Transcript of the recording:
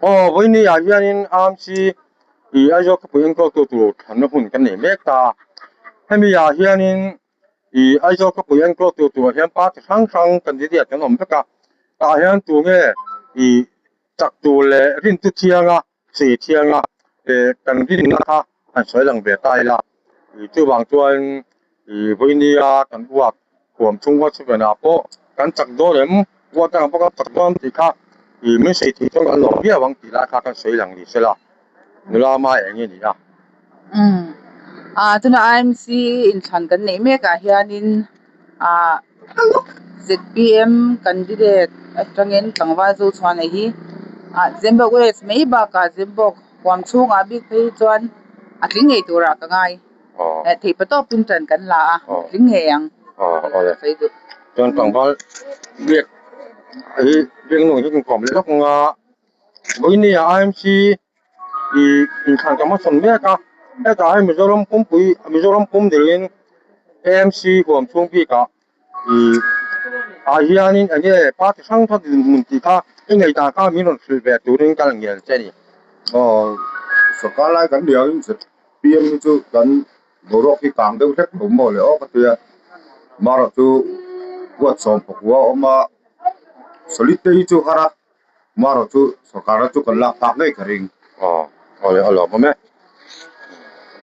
Aw vawiini ah hianin AMC ih Aizawl khawpui enkawltu tur thlanna hun kan nei mek ta a, hemi ah hianin ih Aizawl khawpui enkawltu turah hian party hrang hrang candidate kan awm vek a, tah hian tunge ih chak tur leh rintu thianga chei thianga eh kan rinna kha han sawi lang ve ta ila ih chuvang chuan ih vawinia kan uap huam chung a chhuvenah pawh kan chak dawn em uap dangah pawh kan chak dawn tih kha ih min sawi thei chuan kan lawm viau ang tih lai kha kan sawi lang ni sela nula mai eng nge ni a. Umm ah tuna IMC inthlan kan neih mek ah hianin ah zpm candidate atangin tlangval chu chhuah nei hi ah Zimbabwe West mai bakah Zimbabwe huam chhungah bik phei hi chuan a tling ngei turah ka ngai eh theih pa tawpin tan kan la a a tling ngei ang sawi duh. Chuan tlangval biak hi biak nung hi kan kawm leh lawk ang a vawiin ah IMC ih inthlan ka hmasawn mek a hetah hian Mizoram pumpui Mizoram pum dilin AMC huam chhung bikah ih ah hianin eng nge party hrang hrang dinhmun tih kha i ngei dan kha min rawn hrilh ve turin ka la ngial che a ni. Aw sorkar lai kan ni angin zpm hi chu kan boruak hi kang deuh hlek lo maw le aw ka ti a marawh chu huatsawm pakua a awm a solid te hi chu har a. Marawh chu sorkar chu kan lak phak ngei ka ring. Aw, aw le a lawm awm e.